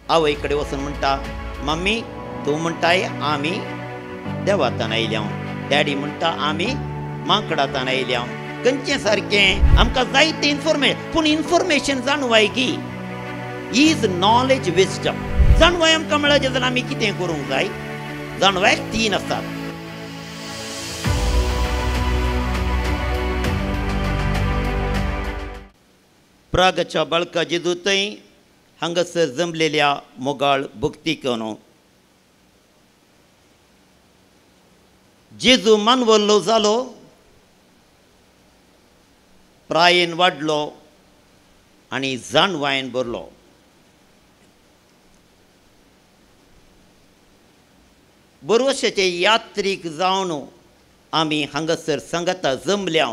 आवय कडेन वचून म्हणटा, मम्मी तूं म्हणटाय आमी देवातान आयल्या, डॅडी म्हणटा आमी माकडातान आयल्या. खंयचें सारकें? आमकां जायतें इन्फॉर्मेशन, पूण इन्फॉर्मेशन जाणवाय की is knowledge wisdom. जाणवाय आमकां मेळचे जाल्यार आमी कितें करूंक जाय? जाणवायक तीन आसात. प्रागच्या बाळका जेजू थंय हांगासर जमलेल्या मोगाळ भक्तीकनो जेजू मानवल्लो जालो, प्रायेन वाडलो आनी जाणवायेन भरलो. बरवशाचे यात्रीक जावन आमी हांगासर सांगाता जमल्या.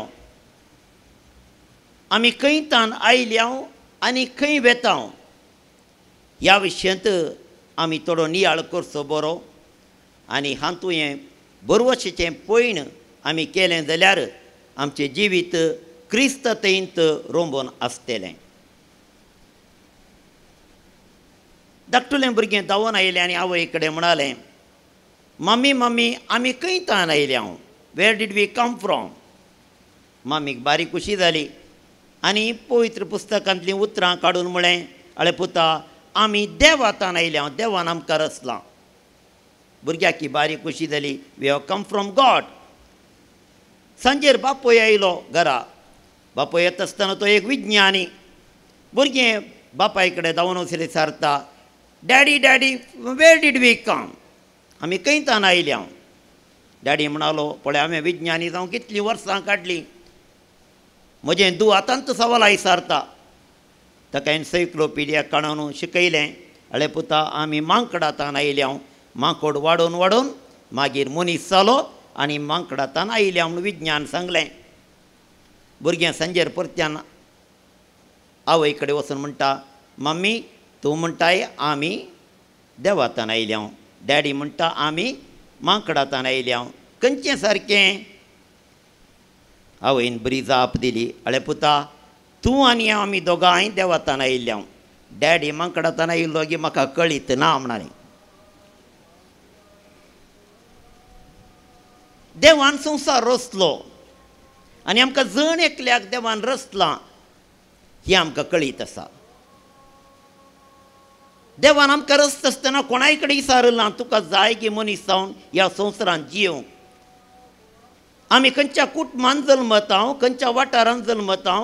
आमी खंय तान आयल्या आनी खंय वेता ह्या विशयांत आमी थोडो नियाळ करचो बरो. आनी हातूंत हें बरवशेचें पयण आमी केलें जाल्यार आमचें जिवीत क्रिस्त थंयत रोंबोन आसतलें. धाकटुलें भुरगें धांवून आयलें आनी आवय कडेन म्हणालें, मम्मी मम्मी आमी खंय तान आयल्या? Where did we come from? मम्मीक बारीक खुशी जाली आनी पवित्र पुस्तकांतलीं उतरां काडून म्हळें, आळे पुता आमी देवातान आयल्या, देवान आमकां रचलां. भुरग्याक ही बारीक खुशी जाली, we have come from God. सांजेर बापूय आयलो घरा. बापूय येता आसतना तो एक विज्ञानी. भुरगें बापाय कडेन धांवून वचले सारता, daddy daddy where did we come? आमी खंय तान आयल्या? डॅडी म्हणालो, पळय हांवें विज्ञानी जावं कितलीं वर्सां काडलीं, म्हजें दू आतांत सवाल विचारता. ताका एन्सायक्लोपिडिया काडून शिकयलें, आळे पुता आमी मांकडातान आयल्या, माकोड वाडोवन वाडोवन मागीर मनीस जालो आनी मांकडातान आयल्या म्हूण विज्ञान सांगलें. भुरगें सांजेर परत्यान आवय कडेन वचून म्हणटा, मम्मी तूं म्हणटाय आमी देवातान आयल्या, डॅडी म्हणटा आमी मांकडातान आयल्या, खंयचें सारकें? आवयन बरी जाप दिली, आळे पुता तूं आनी आमी दोगांय देवातान आयिल्ल्या, डॅडी मांकडातान आयिल्लो की म्हाका कळीत ना म्हणालें. देवान संवसार रचलो आनी आमकां जण एकल्याक देवान रचलां हें आमकां कळीत आसा. देवान आमकां रचता आसतना कोणाय कडेन विचारलां तुका जाय की मनीस जावन ह्या संवसारांत जियोवंक. आमी खंयच्या कुटुंबान जल्मता, खंयच्या वाठारांत जल्मता,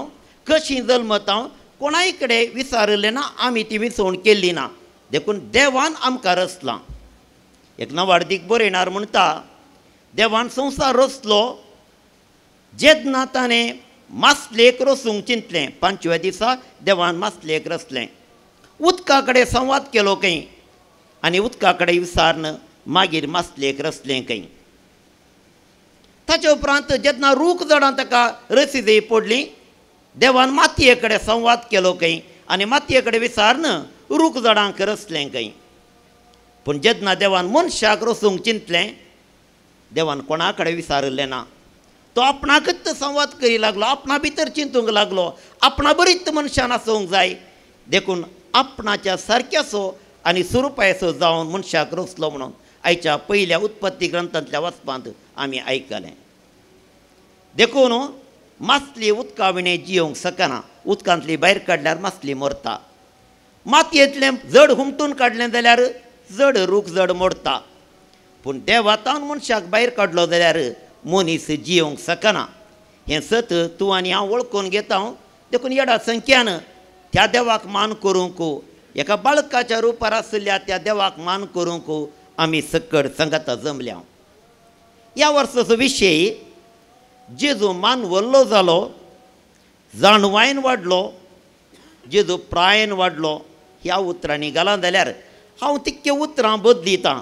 कशी जल्मता, कोणाय कडेन विचारलें ना, आमी ती विसवण केल्ली ना. देखून देवान आमकां रचलां. एक नवार्दीक बरयणार म्हणटा, देवान संवसार रचलो जेन्ना ताणें मासलेक रचूंक चिंतलें. पांचव्या दिसा देवान मासलेक रचलें. उदका कडेन संवाद केलो खंय आनी उदका कडेन विचारून मागीर मासलेक रचलें खंय. ताचे उपरांत जेन्ना रूख झाडां ताका रसी दी पडली, देवान मातये कडेन संवाद केलो खंय आनी मातये कडेन विचारून रूख झाडांक रचलें खंय. पूण जेन्ना देवान मनशाक रचूंक चिंतलें, देवान कोणा कडेन विचारिल्लें ना. तो आपणाकच संवाद करी लागलो, आपणा भितर चिंतूंक लागलो, आपणा बरीच मनशान आसूंक जाय. देखून आपणाच्या सारक्याचो आनी स्वरुपाचो जावन मनशाक रचलो म्हणून आयच्या पयल्या उत्पत्ती ग्रंथांतल्या वाचपांत आमी आयकलें. देखून मासली उदका विणें जियोवंक शकना. उदकांतली भायर काडल्यार मासली मरता. मातयेंतलें जड हुमटून काडलें जाल्यार जड रूख जड मोडटा. पूण देवातान मनशाक भायर काडलो जाल्यार मनीस जियोवंक शकना. हें सत तूं आनी हांव वळखून घेता. देखून येडा संख्यान त्या देवाक मान करूंक, एका बाळकाच्या रुपार आशिल्ल्या त्या देवाक मान करूंक आमी सकड सांगाता जमल्या. ह्या वर्साचो विशय जेजू मानवल्लो जालो, जाणवायन वाडलो, जेजू प्रायेन वाडलो. ह्या उतरांनी घाला जाल्यार हांव तितक्या उतरां बदलितां.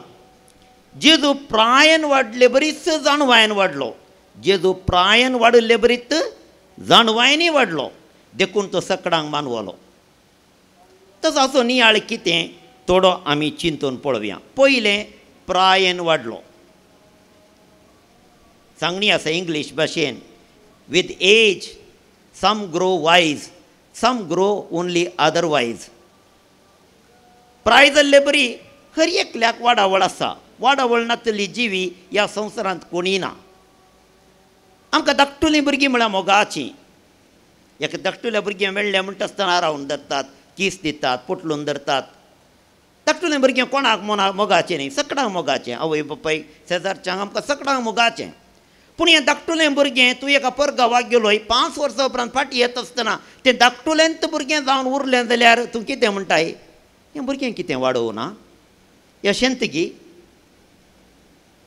जेजू प्रायेन वाडले बरीच जाणवायन वाडलो, जेजू प्रायेन वाडिल्ले बरीच जाणवायनय वाडलो. देखून तो सकडांक मानवलो. तसो असो नियाळ कितें थोडो आमी चिंतून पळोवया. पयलें प्रायेन वाडलो. सांगणी आसा इंग्लीश भाशेन, with age some grow wise, some grow only otherwise. प्राय जाल्ले बरी हर एकल्याक वाडावळ आसा. वाडावळ नातली जिवी ह्या संवसारांत कोणी ना. आमकां धाकटुलीं भुरगीं म्हळ्यार मोगाचीं. एका धाकटुल्या भुरग्यां मेळ्ळें म्हणटा आसतना रावन धरतात, कीस दितात, पोटलून धरतात. धाकटुलें भुरगें कोणाक मोगाचें न्ही, सकडांक मोगाचें. आवय बापाय शेजारच्यांक आमकां सकडांक मोगाचें. पूण हें धाकटुलें भुरगें तूं एका परगांवाक गेलोय, 5 वर्सां उपरांत फाटीं येता आसतना तें धाकटुलेंत भुरगें जावन उरलें जाल्यार तूं कितें म्हणटाय? हें भुरगें कितें वाडोवना अशेंत गी.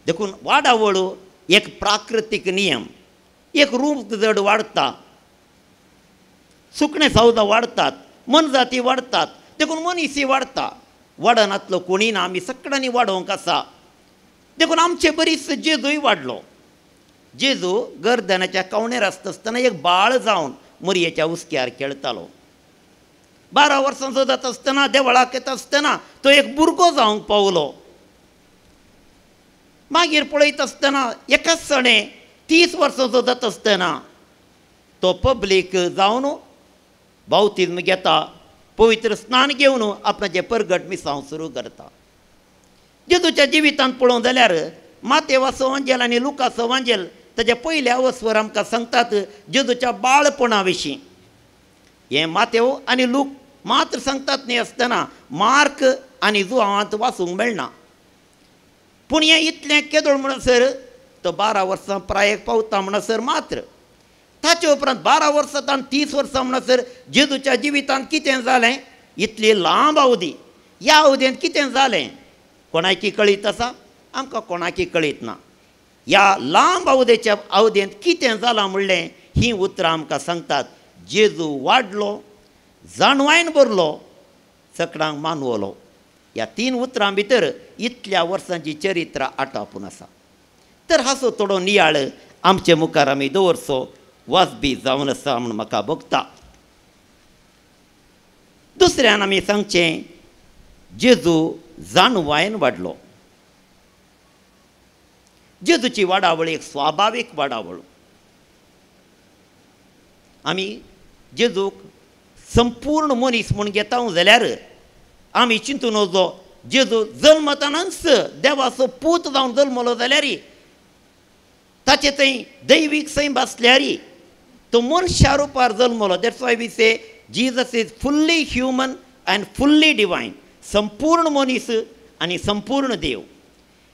देखून वाडावळ एक प्राकृतीक नियम. एक रूप जड वाडटा, सुकणें सावदां वाडटात, मनजाती वाडटात, देखून मनीसय वाडटा. वाडनातलो कोणी ना, आमी सगळ्यांनी वाडोवंक आसा. देखून आमचे बरीच जेजूय वाडलो. जेजू गर्दनाच्या कवणेर आसता आसतना एक बाळ जावन मोरयेच्या हुस्क्यार खेळटालो. 12 वर्सांचो जाता आसतना देवळाक येता आसतना तो एक भुरगो जावंक पावलो. मागीर पळयता आसतना एकाच सणे 30 वर्सांचो जाता आसतना तो पब्लीक जावन बावतिज्म घेता, पवित्र स्नान घेवन आपणाचें परगट मिसांव सुरू करता. जेजूच्या जिवितांत पळोवंक जाल्यार मातेवाचो वांजेल आनी लुकाचो वांजेल ताच्या पयल्या अवस्वर आमकां सांगतात जेजूच्या बाळपणा विशीं. हें मातेव आनी लूक मात्र सांगतात न्ही आसतना मार्क आनी जुआंवांत वाचूंक मेळना. पूण हें इतलें केदोळ म्हणसर तो 12 वर्सां प्रायेक पावता म्हणसर मात्र. ताचे उपरांत 12 वर्सां 30 वर्सां म्हणसर जेजूच्या जिवितांत कितें जालें? इतली लांब अवधी, ह्या अवधेंत कितें जालें कोणाकी कळीत आसा? आमकां कोणाकी कळीत ना. ह्या लांब अवधेच्या अवधेंत कितें जालां म्हणलें हीं उतरां आमकां सांगतात. जेजू वाडलो, जाणवायन भरलो, सकडांक मानवलो. ह्या 3 उतरां भितर इतल्या वर्सांची चरित्र आटापून आसा. तर हाचो थोडो नियाळ आमचे मुखार आमी दवरचो वाजबी जावन आसा म्हूण म्हाका भोगता. दुसऱ्यान आमी सांगचें, जेजू जाणवायन वाडलो. जेजूची वाडावळ एक स्वाभावीक वाडावळ. आमी जेजूक संपूर्ण मनीस म्हूण घेता जाल्यार आमी चिंतून वचो, जेजू जल्मतानाच देवाचो पूत जावन जल्मलो जाल्यार, ताचे थंय दैवीक सैम आसल्यार तो मनशा रुपार जल्मलो. That's why we say Jesus is fully human and fully divine. संपूर्ण मनीस आनी संपूर्ण देव.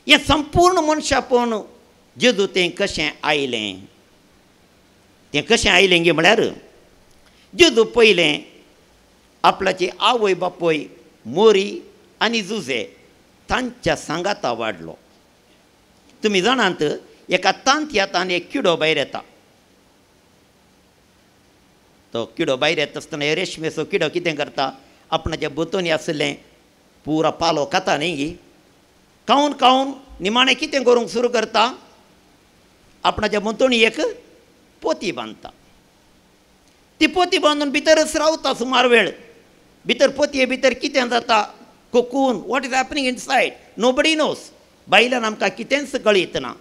हें संपूर्ण मनशापण जेजू तें कशें आयलें? तें कशें आयलें गे म्हळ्यार जेजू पयलें आपल्याची आवय बापूय मोरी आनी जुजे तांच्या सांगाता वाडलो. तुमी जाणात एका तांतयांत एक किडो भायर येता. तो किडो भायर येता आसतना रेशमेचो किडो कितें करता, आपणाच्या भोंवतणी आशिल्लें पुरा पालो खाता न्ही गी, खावन खावन निमाणें कितें करूंक सुरू करता, आपणाच्या भोंवतणी एक पोती बांदता. ती पोती बांदून भितरच रावता सुमार वेळ. भितर पोतये भितर कितें जाता, cocoon, what is happening inside nobody knows. बायल्यान आमकां कितेंच कळीत ना.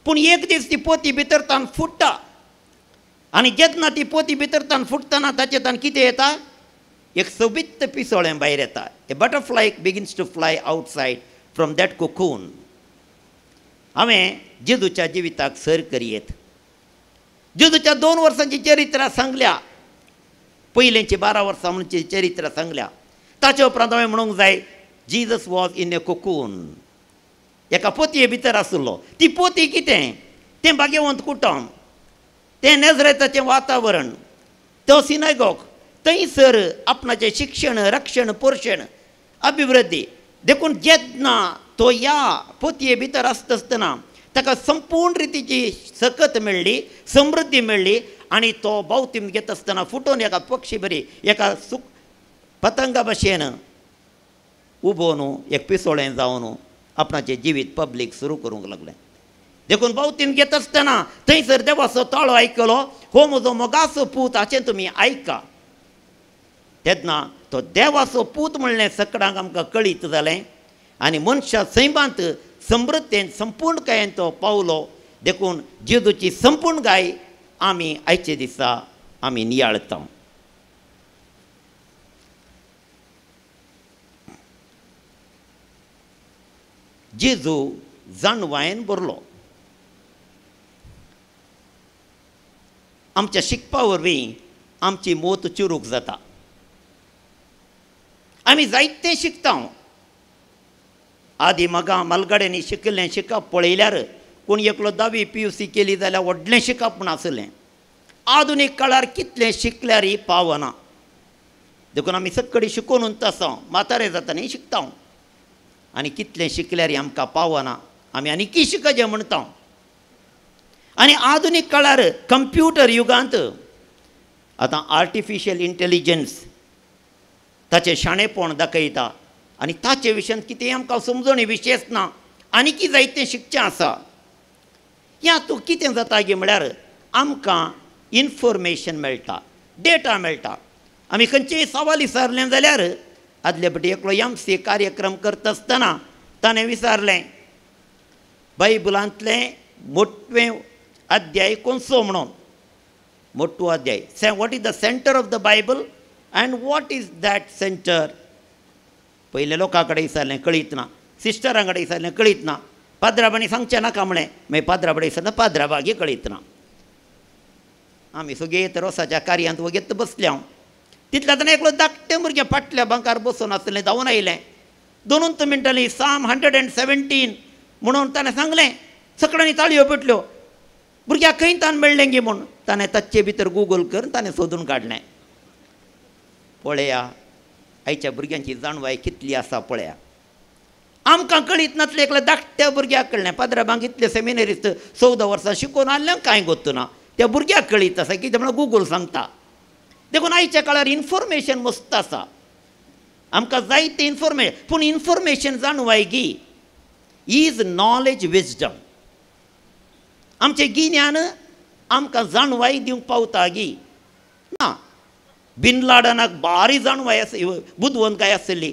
पूण एक दीस ती पोती भितर तान फुट्टा आनी जेन्ना ती पोती भितर तान फुट्टना ताचे तान कितें येता, एक सोबीत पिसोळें भायर येता. A butterfly begins to fly outside from that cocoon. हांवें जेजूच्या जिविताक सर करयेत. जेजूच्या 2 वर्सांची चरित्रां सांगल्या, पयलेंची 12 वर्सां म्हणची चरित्रां सांगल्या. ताचे उपरांत हांवें म्हणूंक जाय, Jesus was in a cocoon. एका पोतये भितर आशिल्लो. ती पोती कितें? तें भाग्यवंत कुटुंब, तें नजरेताचें वातावरण, तो सिनागॉग, थंयसर आपणाचें शिक्षण, रक्षण, पोर्शण, अभिवृद्धी. देखून जेन्ना तो ह्या पोतये भितर आसता आसतना ताका संपूर्ण रितीची सकत मेळ्ळी, समृद्धी मेळ्ळी आनी तो बावतीम घेता आसतना फुटोवन एका पक्षी बरी, एका सुक पतंगा भशेन उबो न्हू, एक पिसोळें जावन आपणाचें जिवीत पब्लीक सुरू करूंक लागलें. देखून बावतीम घेता आसतना थंयसर देवाचो ताळो आयकलो, हो म्हजो मोगाचो पूत, हाचें तुमी आयका. तेन्ना तो देवाचो पूत म्हणलें सकडांक आमकां कळीत जालें आनी मनशा सैमांत समृद्धेन संपूर्णकायेन तो पावलो. देखून जेजूची संपूर्ण गाय आमी आयचे दिसा आमी नियाळता. जेजू जाणवायेन भरलो. आमच्या शिकपा वरवीं आमची मोत चुरूक जाता. आमी जायतें शिकता. आदी म्हाका मालगाड्यांनी शिकिल्लें शिकप पळयल्यार कोण एकलो धावी PUC केली जाल्यार व्हडलें शिकप म्हूण आसलें. आधुनीक काळार कितलें शिकल्यारय पावना. देखून आमी सगळी शिकोवन आसा, म्हातारे जाता न्ही शिकता आनी कितलें शिकल्यारय आमकां पावना, आमी आनीकी शिकचें म्हणटा. आनी आधुनीक काळार कंप्युटर युगांत आतां आर्टिफिशियल इंटेलिजन्स ताचें शाणेपण दाखयता आनी ताचे विशयांत कितें आमकां समजणी विशयच ना, आनीकी जायतें शिकचें आसा. ह्या तूं कितें जाता गी म्हळ्यार आमकां इन्फॉर्मेशन मेळटा, डेटा मेळटा. आमी खंयचेय सवाल विचारलें जाल्यार आदले फावटी एकलो MC कार्यक्रम करता आसतना ताणें विचारलें बायबलांतलें मोटवें अध्याय कोणसो म्हणून, मोटवो अध्याय, what is the centre of the Bible and what is that centre. पयलें लोकां कडेन विचारलें कळीत ना, सिस्टरां कडेन विचारलें कळीत ना, पाद्राबांनी सांगचें नाका म्हणलें, मागीर पाद्राबाडे विचारलें पाद्राबागी कळीत ना. आमी सगळे रोसाच्या कार्यांत वगेत बसल्या. तितल्या ताणें एकलो धाकटें भुरगें फाटल्या बांकार बसून आसलें, धांवून आयलें. दोनूच मिनटांनी साम 117 म्हणून ताणें सांगलें. सगळ्यांनी ताळयो पेटल्यो. भुरग्याक खंय ताण मेळ्ळें गी म्हूण ताणें ताचे भितर गुगल करून ताणें सोदून काडलें. पळया आयच्या भुरग्यांची जाणवाय कितली आसा पळया. आमकां कळीत नासलें, एकल्या धाकट्या भुरग्याक कळ्ळें. पाद्राबांक इतले सेमिनरीस्त 14 वर्सां शिकोवन आसल्यान कांय गोत्तू ना, त्या भुरग्याक कळीत आसा कितें म्हणल्यार गुगल सांगता. देखून आयच्या काळार इन्फॉर्मेशन मस्त आसा, आमकां जायतें इन्फॉर्मेशन. पूण इन्फॉर्मेशन जाणवाय गी is knowledge wisdom. आमचें गिन्यान आमकां जाणवाय दिवंक पावता गी ना. बिन लाडनाक बारी जाणवाय आस, बुदवंतकाय आसली,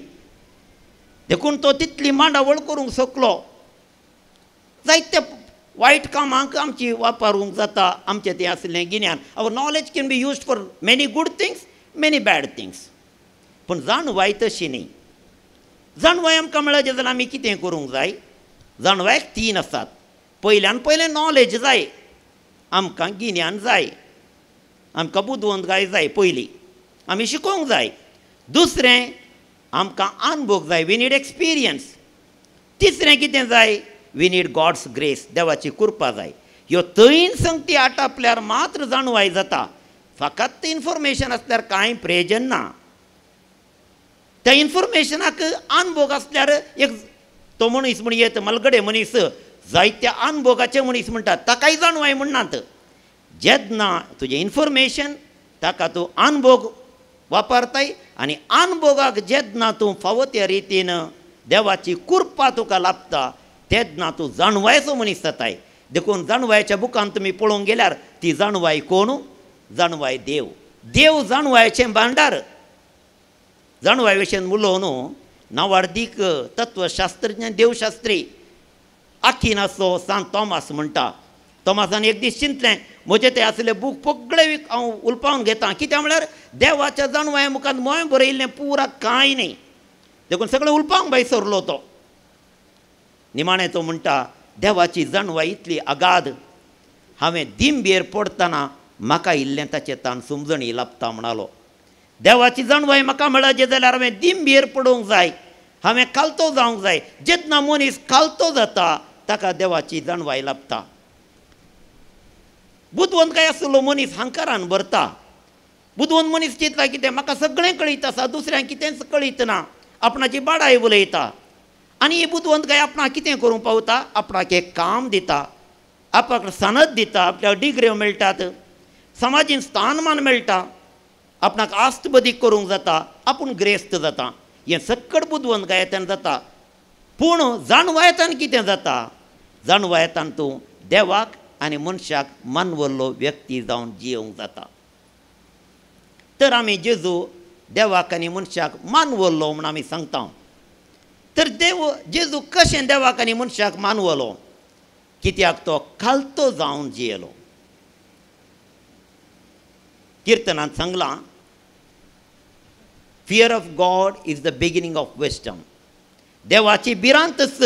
देखून तो तितली मांडावळ करूंक शकलो. जायते वायट कामांक आमची वापरूंक जाता आमचें तें आसलें गिन्यान. Our knowledge can be used for many good things, many bad things. पूण जाणवाय तशी न्ही. जाणवाय आमकां मेळचे जाल्यार आमी कितें करूंक जाय? जाणवायक 3 आसात. पयल्यान पयलें नॉलेज जाय, आमकां गिन्यान जाय, आमकां बुदवंतकाय जाय, पयली आमी शिकोवंक जाय. दुसरें आमकां अनुभव जाय, we need experience. तिसरें कितें जाय? We need God's grace, देवाची कृपा जाय. ह्यो 3 संगती आटापल्यार मात्र जाणवाय जाता. फकत इन्फॉर्मेशन आसल्यार कांय प्रयोजन ना. त्या इन्फॉर्मेशनाक अनुभव आसल्यार एक तो मनीस म्हण येत मलगडे मनीस जायत्या अनुभवाचे मनीस म्हणटात, ताकाय जाणवाय म्हणनात. जेन्ना तुजें इन्फॉर्मेशन ताका तूं अनुभव वापरताय आनी अनुभवाक जेन्ना तूं फावो त्या रितीन देवाची कृपा तुका लाभता तेन्ना तूं जाणवायचो मनीस जाताय. देखून जाणवायच्या बुकान तुमी पळोवंक गेल्यार ती जाणवाय कोण? जाणवाय देव. देव जाणवायचें भांडार. जाणवाय विशयन उलोवन नावार्दीक तत्वशास्त्रज्ञ देवशास्त्री आकिनाचो सांत तॉमास म्हणटा. तॉमासान एक दीस चिंतलें म्हजें ते आसले बूक सगळे हांव उलपावन घेता, कित्याक म्हळ्यार देवाच्या जाणवाय मुखार मोय बरयल्लें पुरा कांय न्ही, देखून सगळें उलपावंक भायर सरलो तो. निमाणें तो म्हणटा देवाची जाणवाय इतली अगाध, हांवें दिंबेर पडटना म्हाका इल्लें ताचें ताण समजणी लाभता म्हणालो. देवाची जाणवाय म्हाका मेळचे जाल्यार हांवें दिंबेर पडूंक जाय, हांवें खालतो जावंक जाय. जेन्ना मनीस खालतो जाता ताका देवाची जाणवाय लाभता. बुदवंतकाय आसलो मनीस हांकारान भरता. बुदवंत मनीस चिंतला कितें म्हाका सगळें कळीत आसा, दुसऱ्यांक कितेंच कळीत ना, आपणाची बाडाय उलयता. आनी ही बुदवंतकाय आपणाक कितें करूंक पावता? आपणाक एक काम दिता, आपणाक सनद दिता, आपल्याक डिग्र्यो मेळटात, समाजीन स्थानमान मेळटा, आपणाक आस्त बदीक करूंक जाता, आपूण ग्रेस्त जाता. हें सक्कड बुदवंतकायेंतल्यान जाता. पूण जाणवायेंतल्यान कितें जाता? जाणवायेंतल्यान तूं देवाक आनी मनशाक मानवल्लो व्यक्ती जावन जियोवंक जाता. तर आमी जेजू देवाक आनी मनशाक मानवल्लो म्हूण आमी सांगता. तर देव जेजू कशें देवाक आनी मनशाक मानवलो? कित्याक तो खालतो जावन जियेलो. किर्तनांत सांगलां, fear of God is the beginning of wisdom. देवाची भिरांतच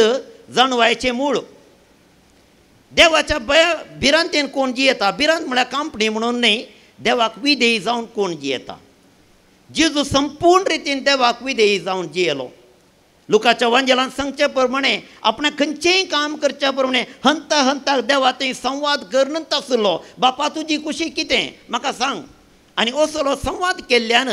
जाणवायचें मूळ. देवाच्या भिरांतेन कोण जियेता, भिरांत म्हळ्यार कांपणी म्हणून न्हय, देवाक विधेयी जावन कोण जियेता. जेजू संपूर्ण रितीन देवाक विधेयी जावन जियेलो. लुकाच्या वांजेलान सांगचे प्रमाणे आपणें खंयचेंय काम करच्या प्रमाणे हंता हंताक देवा थंय संवाद करनच आसलो. बापा तुजी खुशी कितें म्हाका सांग. आनी असलो संवाद केल्ल्यान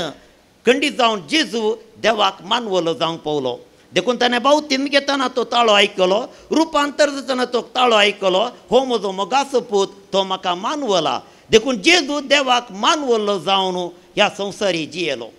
खंडीत जावन जेजू देवाक मानवलो जावंक पावलो. देखून ताणें बावतीन घेतना तो ताळो आयकलो, रुपांतर जातना तो ताळो आयकलो, हो म्हजो मोगाचो पूत, तो म्हाका मानवला. देखून जेजू देवाक मानवलो जावन ह्या संवसारी जियेलो.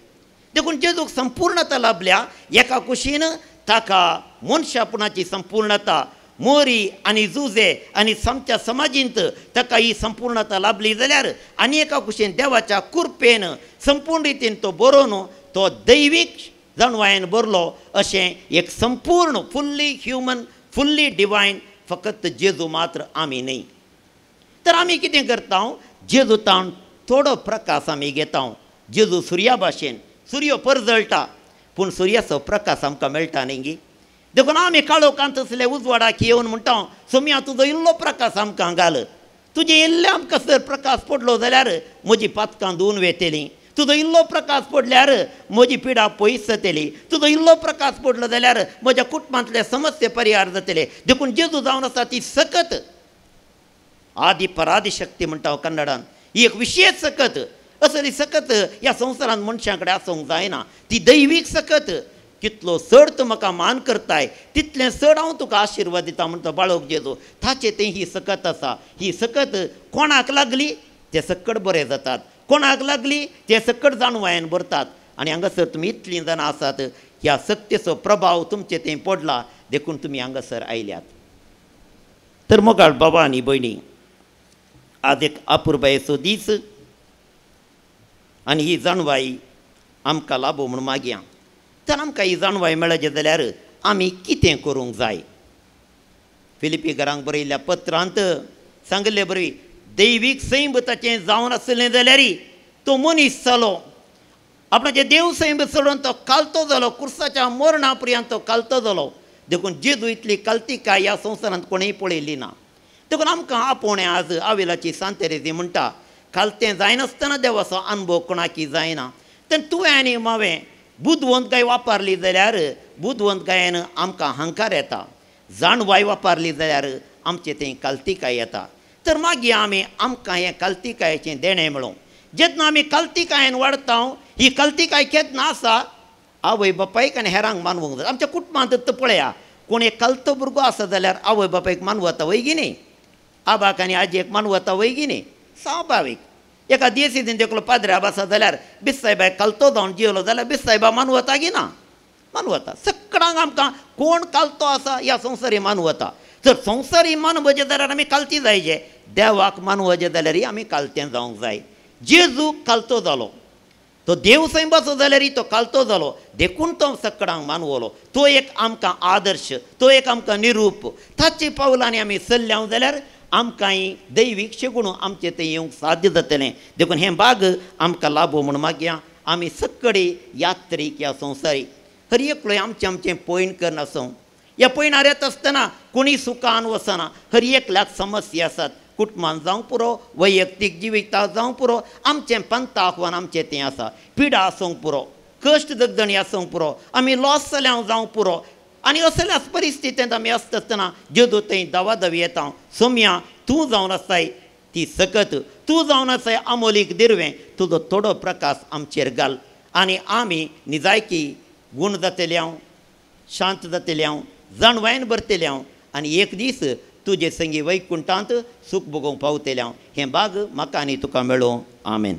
देखून जेजूक संपूर्णता लाभल्या. एका कुशीन ताका मनशापणाची संपूर्णता, मोरी आनी जुजे आनी सामच्या समाजींत ताका ही संपूर्णता लाभली जाल्यार आनी एका कुशीन देवाच्या कृपेन संपूर्ण रितीन तो बरोवन तो दैवीक जाणवायेन भरलो. अशें एक संपूर्ण फुल्ली ह्युमन फुल्ली डिवायन फकत जेजू मात्र आमी न्हय. तर आमी कितें करता, जेजू ताण थोडो प्रकाश आमी घेता. जेजू सुर्या भाशेन, सूर्य परजळटा पूण सुर्याचो प्रकाश आमकां मेळटा न्ही गी. देखून आमी काळोखांत आसले उजवाडाक येवन म्हणटा, सोम्या तुजो इल्लो प्रकाश आमकां घाल, तुजें इल्लें आमकां जर प्रकाश पडलो जाल्यार म्हजी पातकां धुवन वेतलीं, तुजो इल्लो प्रकाश पडल्यार म्हजी पिडा पयस जातली, तुजो इल्लो प्रकाश पडलो जाल्यार म्हज्या कुटुंबांतले समस्ये परिहार जातले. देखून जेजू जावन आसा ती सकत आदी परादी शक्ती म्हणटा कन्नडान, ही एक विशेश सकत. असली सकत ह्या संवसारांत मनशां कडेन आसूंक जायना. ती दैवीक सकत. कितलो चड तूं म्हाका मान करताय तितलें चड हांव तुका आशिर्वाद दिता म्हणटा बाळक जेजू. ताचें तें ही सकत आसा. ही सकत कोणाक लागली ते सकट बरे जातात, कोणाक लागली ते सकट जाणवायेन भरतात. आनी हांगासर तुमी इतलीं जाणां आसात, ह्या सक्तेचो प्रभाव तुमचे थंय पडला देखून तुमी हांगासर आयल्यात. तर मोगाळ बाबा आनी भयणी, आज एक अपुरबायेचो दीस आनी ही जाणवाय आमकां लाबो म्हूण मागया. तर आमकां ही जाणवाय मेळचे जाल्यार आमी कितें करूंक जाय? फिलिपी घरांक बरयल्ल्या पत्रांत सांगिल्ले बरी, दैवीक सैम ताचें जावन आसलें जाल्यार तो मनीस जालो, आपणाचें देव सैम सोडून तो कालतो जालो, कुर्साच्या मरणा पर्यंत तो कालतो जालो. देखून जेजू इतली कालतिकाय ह्या संवसारांत कोणेंय पळयली ना. देखून आमकां आपोवणें आज आवेलाची सांतेरेजी म्हणटा, कालतें जायनासतना देवाचो अनुभव कोणाकी जायना. तर तुवें आनी हांवें बुदवंतकाय वापरली जाल्यार बुदवंतकायेन आमकां हंकार येता, जाणवाय वापरली जाल्यार आमचें थंय कालतिकाय येता. तर मागीर आमी आमकां हें कालतिकायेचें देणें मेळूं. जेन्ना आमी कालतिकायेन वाडटा, ही कालतिकाय केन्ना आसा आवय बापायक आनी हेरांक मानवंक जाय. आमच्या कुटुंबांत पळया, कोण एक कालतो भुरगो आसा जाल्यार आवय बापायक मानवता वय गी न्ही, आबाक आनी आजयेक मानवता वय गी न्ही, स्वाभावीक. एका दियेसीन देखलो पाद्रे आसा जाल्यार बिस्सायबाक कालतो जावन जियेलो जाल्यार बिस्सायबा मानवता गी ना, मानवता. सगळ्यांक आमकां कोण कालतो आसा ह्या संवसारी मानवता. जर संवसारी मानवचें जाल्यार आमी कालती जायचे, देवाक मानवचें जाल्यारय आमी कालतें जावंक जाय. जेजू कालतो जालो, तो देव सैमाचो जाल्यारय तो कालतो जालो, देखून तो सगळ्यांक मानवलो. तो एक आमकां आदर्श, तो एक आमकां निरूप. ताचे पावलांनी आमी चल्ल्या जाल्यार आमकांय दैवीक शेगुण आमचें थंय येवंक साध्य जातलें. देखून हें बाग आमकां लाबो म्हूण मागया. आमी सगळे यात्रीक ह्या संवसारी हर एकलो आमचें आमचें पयण करनासूं. ह्या पयणार येता आसतना कोणी सुखान वचना, हर एकल्याक समस्या आसात. कुटुंबान जावंक पुरो, वैयक्तीक जिवितांत जावंक पुरो, आमचें पंथ आव्हान आमचें तें आसा. पिडा आसूंक पुरो, कश्ट दगदणी आसूंक पुरो, आमी लॉस जाल्या जावंक पुरो. आनी असल्याच परिस्थितींत आमी आसता आसतना जेदू थंय दावादावी येता, सोम्या तूं जावन आसाय ती सकत, तूं जावन आसाय आमोलीक दिरवें, तुजो थोडो प्रकाश आमचेर घाल आनी आमी निजायकी गूण जातले हांव, शांत जातले हांव, जाणवायन भरतले हांव आनी एक दीस तुजे संगी वैकुंठांत सूख भोगोवंक पावतले हांव. हें बाग म्हाका आनी तुका मेळों. आमेन.